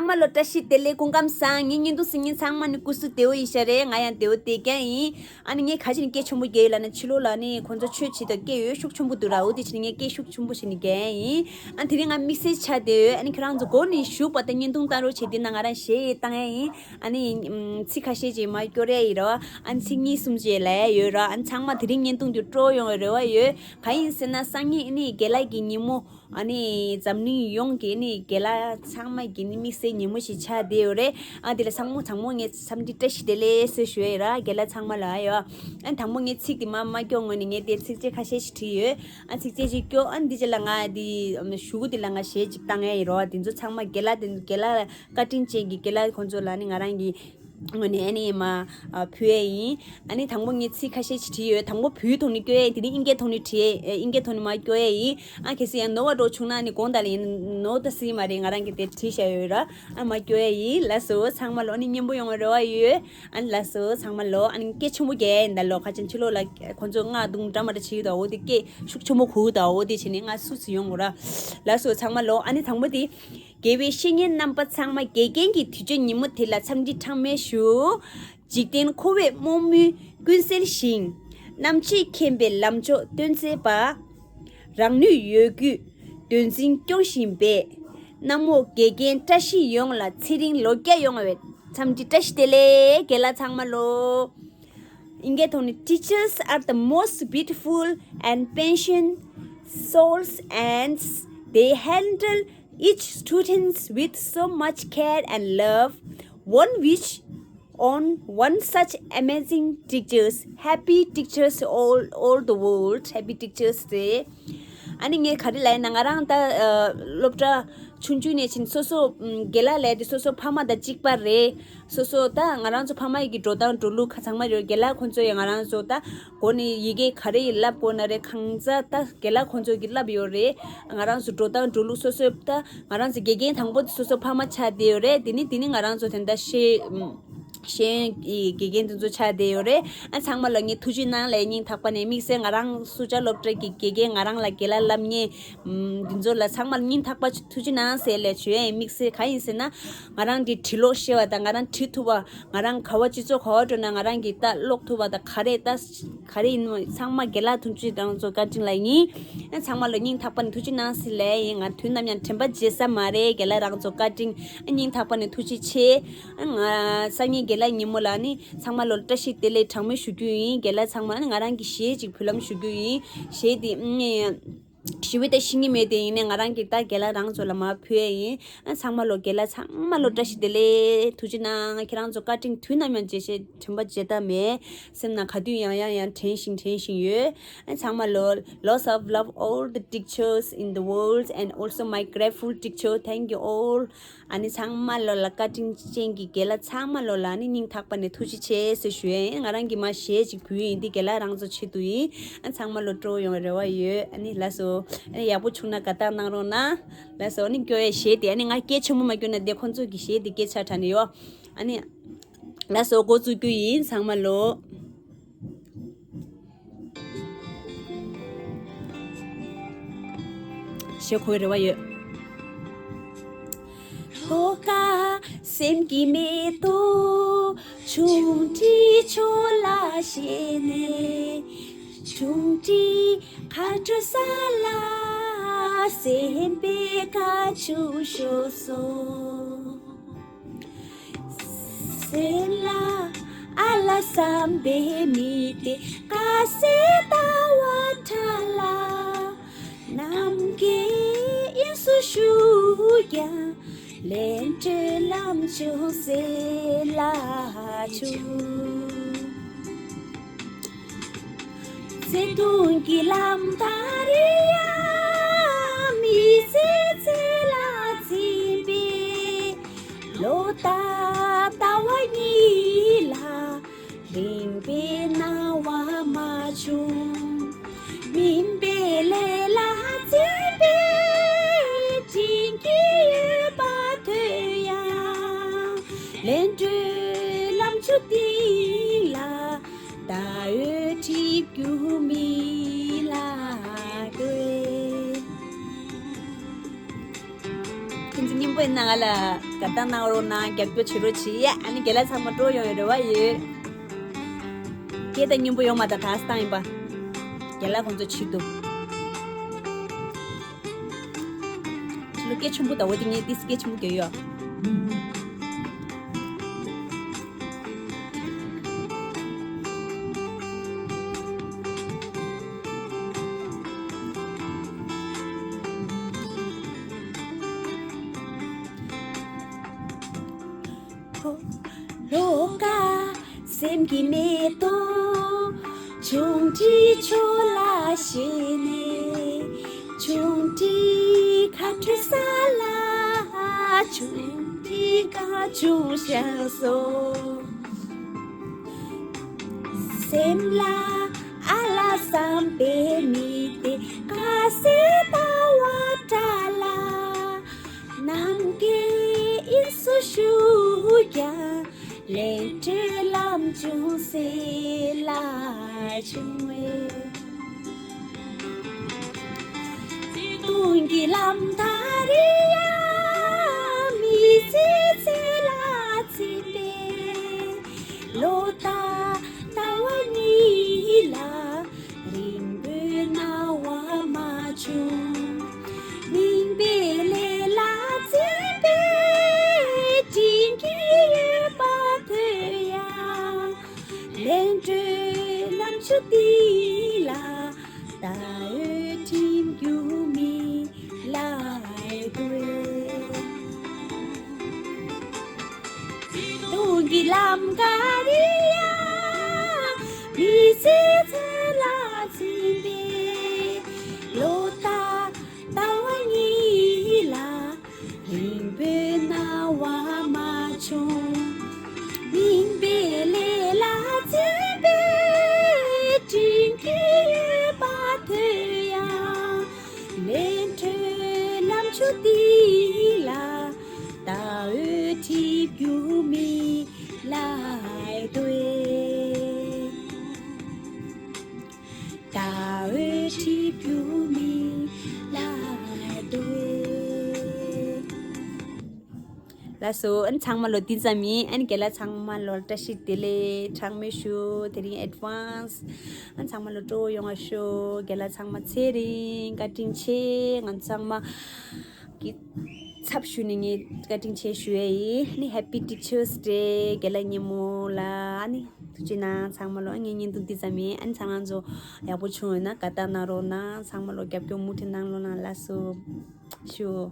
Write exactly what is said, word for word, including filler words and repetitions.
པ་ལོ། བཀྲ་ཤིས་བདེ་ལེགས། སྐུ་ཁམས་བཟང་། ངའི་བརྙན་ཐུང་གཟིགས་མཁན་ཚང་མ་ནི་སྐུ་གཟུགས་བདེ་པོ་ཡིན་ཤག་རེད། ང་ཡང་བདེ་པོ་བསྡད་མཁན་ཡིན། ཨ་ནི་ངས་ག་རེ་བྱས་ནས་སྐད་ཆེན་པོ་རྒྱག་ཡོད་ལབ་ན། ཕྱི་ལོགས་ལ་ནི་ཁོང་ཚོ་ཆོས་བྱེད་དང་སྐད་ཡོད་ཤུགས་ཆེན་པོ་འདུག་ར། འོ་དེ་བྱས་ནས་ངས་སྐད་ཤུགས་ཆེན་པོ་བྱས་ནས་རྒྱག་ཡིན། ཨ་ནི་དེ་རིང་ང་དམིགས་བསལ་ཆགས་བསྡད་ཡོད། ཨ་ནི་ཁྱེད་རང་ཚོ་སྒོ་ནས་བཞུགས་པ་དང་བརྙན་ཐུང་བལྟ་རོགས་བྱེད། དེ་ན་ང་རང་གཞས་བཏང་ཡ་ཡིན། ཨ་ནི་ཚིག་ཁ་ཤས་ཅིག་མར་སྐྱོར་ཡ་ཡིན་ར། ཨ་ནི་ཚིག་གཉིས་གསུམ་ཅིག་ལབ་ཡ་ཡོད་ར། ཨ་ནི་ཚང་མ་དེ་རིང་བརྙན་ཐུང་དེ་སྤྲོ་ཡོང་བའི་རེ་བ་ཡོད། གང་ཡིན་ཟེར་ན་སང་ཉིན་ཨ་ནི་རྒན་ལགས་ཀྱི་ཉིན་མོ། ཨ་ནི་འཛམ་གླིང་ཡོངས་ཀྱི་ཨ་ནི་རྒན་ལགས་ཚང་མ་གི་ཨ་ནི་དམིགས་བསལ་ཉིན་མོ་ཞིག་ཆགས་བསྡད་ཡོད་རེད། ཨ་དེ་ལ་ཚང་མ་ཚང་མ་ངས་འཚམས་འདྲི་བཀྲ་ཤིས་བདེ་ལེགས་ཟེར་ཞུ་ཡ་ཡིན་ར། རྒན་ལགས་ཚང་མ་ལ་ཡོད། ཨ་དང་པོ་ངས་ཚིག་དེ་མར་མ་སྐྱོར་སྔོན་ནས་ངས་དེ་ཚིགས་བཅད་ཁ་ཤས་ཤིག་བྲིས་ཡོད། ཨ་ཚིགས་བཅད་ཅིག་སྐྱོར། ཨ་འདི་རྗེས་ལ་ང་དེ་གཞུག་གུ་དེ་ལ་ང་གཞས་ཅིག་བཏང་ཡ་ཡིན་ར། དེ་ཚོ་ཚང་མ་རྒན་ལགས་དེ་ཚོ་རྒན་ལགས་བཀའ་དྲིན་ཅན་གྱི་རྒན་ལགས་ཁོང་ཚོ་ལ་ནི་ང་རང་གི་ངོས་ནས་ཨ་ནི་མར་ཕུལ་ཡ་ཡིན། ཨ་ནི་དང་པོ་ངས་ཚིག་ཁ་ཤས་ཤིག་བྲིས་ཡོད། དང་པོ་བོད་ཡིག་ཐོག་ནས་སྐྱོར་ཡ་ཡིན། དེ་ནས་ཨིན་སྐད་ཐོག་ནས་བྲིས། ཨིན་སྐད་ཐོག་ནས་མར་སྐྱོར་ཡ་ཡིན། ཨ་གལ་སྲིད་ཡང་ནོར་བ་འདྲ་བྱུང་ན་ནི་དགོངས་དག་ལ་ཡིན། ནོར་ད་སྲིད་མ་རེད། ང་རང་གིས་དེ་བྲིས་བཞག་ཡོད་ར། ཨ་མར་སྐྱོར་ཡ་ཡིན། ལགས་སོ་ཚང་མ་ལོ། ཨ་ནི་སྙན་པོ་ཡོང་བའི་རེ་བ་ཡོད། ཨ་ནི་ལགས་སོ་ཚང་མ་ལོ། ཨ་ནི་སྐད་ཆེན་པོ་རྒྱག་ཡ་ཡིན་ད་ལོ། ཁ་ཅན་ཕྱི་ལོགས་ལ་ཁོང་ཚོ་རྔ་རྡུང་འདྲ་མ་འདྲ་བྱེད་ཀྱི་འདུག་འོ་དེ་སྐད་ཤུགས་ཆེན་པོ་གོ་གི་འདུག་འོ་དེ་བྱས་ནས་ང་སུ་སུ་ཡོང་དགོས་ར། ལགས་སོ་ཚང་མ་ལོ། ཨ་ནི་དང་པོ་དེ། དགེ་བའི་བཤེས་གཉེན་རྣམ་པ་ཚང་མ། དགེ་རྒན་གྱི་དུས་ཆེན་ཉིན་མོ་དེ་ལ་འཚམས་འདྲི་གྲངས་མེད་ཞུ། འཇིག་རྟེན་འཁོར་བའི་རྨོངས་མུན་ཀུན་སེལ་ཞིང་། རྣམ་དཔྱོད་མཁྱེན་པའི་ལམ་མཆོག་སྟོན་མཛད་པ། རང་ནུས་ཡོད་རྒུས་འདོད་འཛིན་སྐྱོང་བཞིན་པའི། གནམ་འོག་དགེ་རྒན་བཀྲ་ཤིས་ཡོངས་ལ་ཚེ་རིང་ལོ་བརྒྱ་ཡོང་བའི་འཚམས་འདྲི་བཀྲ་ཤིས་བདེ་ལེགས། རྒན་ལགས་ཚང་མ་ལོ། ཨིན་སྐད་ཐོག་ནས། Teachers are the most beautiful and patient souls, and they handle each students with so much care and love. One wish on one such amazing teachers. Happy teachers all, all the world. Happy Teachers Day. ཨ་ནི་ངས་ག་རེ་ལབ་ཡིན་ན། ང་རང་ད་ཨ་སློབ་གྲྭ་ཆུང་ཆུང་ནས་ཕྱིན་སོ་སོ་ཨམ་རྒན་ལགས་ལབ་དེ་སོ་སོ་ཕ་མ་དང་གཅིག་པ་རེད། སོ་སོ་ད་ང་རང་ཚོ་ཕ་མ་ཡི་གི་འགྲོ་སྟངས་འགྲོ་ལུགས་ཁ་ཚང་མ་རེད། རྒན་ལགས་ཁོང་ཚོ་ཡང་ང་རང་ཚོ་ད་འགོ་ནས་ཡི་གེ་ག་རེ་ཡིས་བསླབ་དགོས་ན་རེད། གང་ཟག་ད་རྒན་ལགས་ཁོང་ཚོ་གིས་བསླབ་ཡོད་རེད། ང་རང་ཚོ་འགྲོ་སྟངས་འགྲོ་ལུགས་སོ་སོ་ད་ང་རང་ཚོ་དགེ་རྒན་དང་པོ་དེ་སོ་སོ་ཕ་མ་ཆགས་བསྡད་ཡོད་རེད། དེ་ནི་དེ་ནི་ང་རང་ཚོ་དེ་འདྲ་ཤེས་ཨམ། ཤེས་ཡོན་གྱི་དགེ་རྒན་དེ་ཚོ་ཆགས་བསྡད་ཡོད་རེད། ཨ་ཚང་མ་ལ་ངས་ཐུགས་རྗེ་གནང་ལབ་སྙིང་ཐག་པ་ནས། དམིགས་བསལ་ང་རང་སུ་ཇཱ་སློབ་གྲྭ་གི་དགེ་རྒན་ང་རང་ལ་རྒན་ལགས་བསླབ་མཁན་ཨམ་འདི་ཚོ་ལ་ཚང་མ་ལ་སྙིང་ཐག་པ་ཐུགས་རྗེ་གནང་ཟེར་ལབ་ཞུ་ཡ་ཡིན། དམིགས་བསལ་གང་ཡིན་ཟེར་ན། ང་རང་གི་བྲིས་ཀློག་ཤེས་པ་དང་། ང་རང་བྲིས་ཐུབ་པ། ང་རང་ག་བ་སྤྱི་ཚོགས་ག་བ་འགྲོ་ན་ང་རང་གིས་ད་ཀློག་ཐུབ་པ་དང་། ག་རེ་ད་ག་རེ་ཡིན་ནའང་ཚང་མ་རྒན་ལགས་ཐུགས་རྗེ་ཆེ། རང་ཚོ་བཀའ་དྲིན་ལ་ཡིན། ཨ་ཚང་མ་ལ་སྙིང་ཐག་པ་ནས་ཐུགས་རྗེ་གནང་ཟེར་ལབ་ཡིན། ང་དུས་ནམ་ཡང་དྲན་པ་བརྗེད་ས་མ་རེད། རྒན་ལགས་རང་ཚོ་བཀའ་དྲིན། ཨ་སྙིང་ཐག་པ་ནས་ཐུགས་རྗེ་ཆེ། ཨ་ང་སང་ཉིན་རྒན་ལགས་ཉིན་མོ་ལ་ནི་ཚང་མ་ལོ་བཀྲ་ཤིས་བདེ་ལེགས་གྲངས་མེད་ཞུ་རྒྱུ་ཡིན། རྒན་ལགས་ཚང་མ་ནི་ང་རང་གི་གཞས་ཅིག་འབུལ་ལམ་ཞུ་རྒྱུ་ཡིན། གཞས་དེ་ཨ་ཞུ་བའི་ད་ཤེས་ཀྱི་མེད། དེ་ཡིན་ནའི་ང་རང་གིས་ད་རྒན་ལགས་རང་ཚོ་ལ་མར་ཕུལ་ཡ་ཡིན། ཨ་ཚང་མ་ལོ། རྒན་ལགས་ཚང་མ་ལོ་བཀྲ་ཤིས་བདེ་ལེགས། ཐུགས་རྗེ་གནང་། ཁྱེད་རང་ཚོ་བཀའ་དྲིན་དུས་ནམ་ཡང་བརྗེད་ཤེས་དྲན་པ་བརྗེད་ཐབས་མེད། སེམས་ནང་ག་དུས་ཡང་ཡང་ཡང་དྲན་བཞིན་དྲན་བཞིན་ཡོད། ཨ་ཚང་མ་ལོ། Lots of love all the teachers in the world and also my grateful teacher. Thank you all. ཨ་ནི་ཚང་མ་ལོ་ལ་བཀའ་དྲིན་ཅན་གྱི་རྒན་ལགས་ཚང་མ་ལོ་ལ་ནི་སྙིང་ཐག་པ་ནས་ཐུགས་རྗེ་ཆེ་ཟེར་ཞུ་ཡ་ཡིན། ང་རང་གིས་མར་གཞས་ཅིག་འབུལ་ཡིན། འདི་རྒན་ལགས་རང་ཚོ་ཆེད་དུ་ཡིན། ཨ་ཚང་མ་ལོ་སྤྲོ་ཡོང་བའི་རེ་བ་ཡོད། ཨ་ནི་ལགས་སོ། ཨ་ནི་ཡག་པོ་བྱུང་ན་དགའ་རྟགས་གནང་རོགས་གནང་། ལགས་སོ། ཨ་ནི་སྐྱོར་ཡའི་གཞས་དེ། ཨ་ནི་ང་སྐད་ཆེན་པོ་མ་སྐྱོར་ན་དེ་ཁོང་ཚོ་གི་གཞས་དེ་སྐད་ཆ་དྲག་ནས་ཡོད། ཨ་ནི་ལགས་སོ། འགོ་བཙུགས་རྒྱུ་ཡིན། ཚང་མ་ལོ། ཞེས་གོ་བའི་རེ་བ་ཡོད། ལྷོ་ཁ་སེམས་ཀྱི་མེ་ཏོག་ཆུང་འདྲིས་ཆུ་ལ་ཞེན་ནས། ཆུང་འདྲིས་ཁ་དྲོ་ས་ལ་སེམས་པའི་ཁ་ཆུ་ཤོར་སོང་། སེམས་ལ་ཨ་ལ་བསམ་པའི་མི་དེ་དཀའ་སེལ་ལྟ་བ་འཕྲ་ལ། ནམ་མཁའི་དབྱིངས་སུ་བཞུགས་ཀྱང་། ལན་གྲོའི་ལམ་མཆོག་སེལ་ལ་བྱུང་། བརྩེ་དུང་གི་ལམ་བདའ་རེ་ཡ། མི་ཚེ་ཚེ་ལ་འཛིན་པའི་ལོ་ཟླ་ཟླ་བ་གཉིས་ལ། གླེན་པའི་སྣང་བ་མ་བྱུང་། མུན་པའི་ལས་ལ་འཛེམ་པའི་དྲིན་གྱིས་འོད་པ་ཐོས་ཡང་། ལན་གྲོའི་ལམ་མཆོག་གཏིང་ལ་ཟླ་འོད་འཁྲིགས་རྒྱུ་མི་ལ་འགོད། ཁྱེད་ཚོ་སྙན་པོ། ཡིན་ན་ང་ལ་དགའ་རྟགས་གནང་རོགས་གནང་། རྒྱབ་སྐྱོར་བྱེད་རོགས་བྱེད་ཡ། ཨ་ནི་རྒན་ལགས་ཚང་མ་སྤྲོ་ཡོང་ཡོད་རེ་བ་ཡོད། སྐད་དང་སྙན་པོ་ཡོང་མ་ད་དག་སྟངས་ཡིན་པ། རྒན་ལགས་ཁོང་ཚོ་ཕྱི་དུ། ཕྱི་ལོ་སྐད་ཆེན་པོ་ད་འོ་དེ་ངས་ཏིས་སྐད་ཆེན་པོ་རྒྱག་ཡོད། ལོ་ཀ་སེམས་ཀྱི་མེ་ཏོག་ཆུང་འདྲིས་ཆུ་ལ་ཞེན་ནས། ཆུང་འདྲིས་ཁ་འཕྲོད་ས་ལ་ཆུང་འདྲིས་ཁ་ཆུང་ཤག་སོ། སེམས་ལ་ཨ་ལ་བསམ་པའི་མི་དེ་ཁ་ཟས་ལྟ་བུ་འདྲ་ལ། ནམ་མཁའི་དབྱིངས་སུ་བཞུགས་ཀྱང་། ལས་འཕྲོ་ལམ་བྱུང་ཟེར་ལ་བྱུང་བས། སྟོང་གི་ལམ་ཐག་རིང་ཡང་། མི་ཚེ་ཚེ་ལ་འཛིན་པའི་ལོ་དང་ཟླ་བ་གཉིས་ལ། རིང་པོའི་སྣང་བ་མ་བྱུང་། རྙིང་པའི་ལས་ལ་འཛིན་པའི་དྲིན་གྱིས་ཡོད་པ་ཐོས་ཡང་། ལས་འཕྲོ་ལམ་ཆུ་དེ་ལ་ད་འོད་ཁྲིམས་རྒྱུན་མི་ལ་དགོས། སྟོང་གི་ལམ་ཁ་རིང་ཡང་། མི་ཚེ་ཚེ་ལ་འཛིན་པའི་ལོ་དང་ཟླ་བ་གཉིས་ལ། རིང་པོའི་སྣང་བ་མ་བྱུང་། རྙིང་པའི་ལས་ལ་འཛིན་པའི་དྲིན་གྱིས་ཡོད་པ་ཐོས་ཡང་། ལས་འཕྲོ་ལམ་ཆུ་དེ་ལ། ད་འོད་ཁྲིམས་རྒྱུན་མི་ལ་དོ། ད་འོད་ཁྲིམས་རྒྱུན་མི་ལ་དོ། ལགས་སོ། ཨ་ནི་ཚང་མ་ལོ་འདི་ཙམ་ཡིན། ཨ་ནི་རྒན་ལགས་ཚང་མ་ལོ་བཀྲ་ཤིས་བདེ་ལེགས་གྲངས་མེད་ཞུ། དེ་རིང་advance། ཨ་ནི་ཚང་མ་ལོ་སྤྲོ་ཡོང་བ་ཞུ། རྒན་ལགས་ཚང་མ་ཚེ་རིང་བཀའ་དྲིན་ཆེ། ང་ཚང་མ་གི་ཚབ་ཞུས་ནས་ངས་བཀའ་དྲིན་ཆེ་ཞུ་ཡས་ཡིན། ནི་Happy Teachers Day རྒན་ལགས་ཉིན་མོ་ལ། ཨ་ནི་ཐུགས་རྗེ་གནང་ཚང་མ་ལོ། ཨ་ངའི་བརྙན་ཐུང་འདི་ཙམ་ཡིན། ཨ་ནི་ཚང་མ་ཚོ་ཡག་པོ་བྱུང་ཡོད་ན་དགའ་རྟགས་གནང་རོགས་གནང་། ཚང་མ་ལོ་རྒྱབ་སྐྱོར་མུ་མཐུད་གནང་རོགས་གནང་། ལགས་སོ་ཞུ།